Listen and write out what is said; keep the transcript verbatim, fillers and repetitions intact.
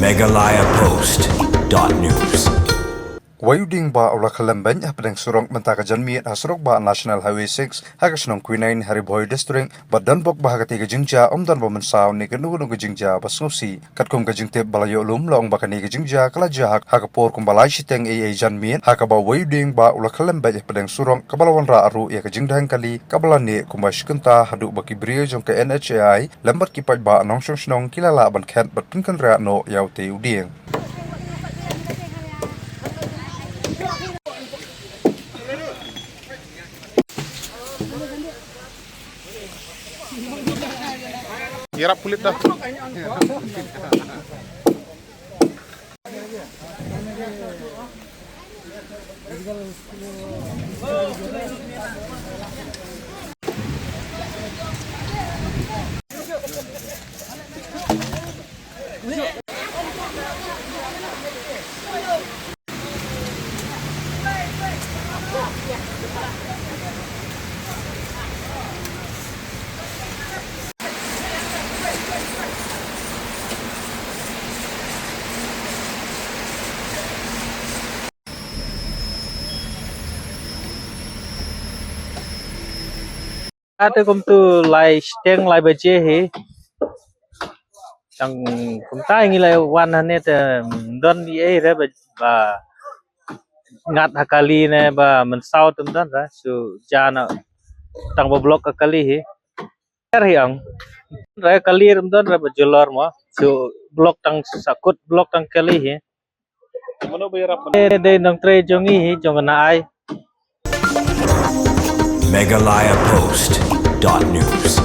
Meghalaya Post dot news. Wei u dieng bah u la khyllem beit hapdeng surok mynta ka janmiet ha surok bah National Highway six ha ka shnong Kwinain ha Ri Bhoi District, bad don bok ba ha katei ka jingjia ym don ba mynsaw ne kano kano ka jingjia ba sngewsih. Katkum ka jingtip ba la ïoh lum la ong ba kane ka jingjia ka la jia ha ka por kumba lai shiteng eiei janmiet, ha kaba wei u dieng bah u la khyllem beit hapdeng surok kaba la wanrah ruh ïa ka jingdheng kali kaba la neh kumba shi kynta haduh ba ki briew jong ka N H A I lem bad ki paidbah nongshong shnong ki la lah ban khet bad pynkynriah noh ïa utei u dieng. Ïarap kulit dah. Ate kumtu lai shiteng lai baje hi. Tang kumta ngi lai wan hane te don ei re ba, ba ngat ha kali ne ba mynsaw tum don ra su jana tang ba block ha kali hi. Er hi ang. Re kali rum don re ba julor mo. Su block tang sakut block tang kali hi. Mano ba ïarap? Dei nongtrei jong ngi hi jong na ai. Meghalaya Post dot news.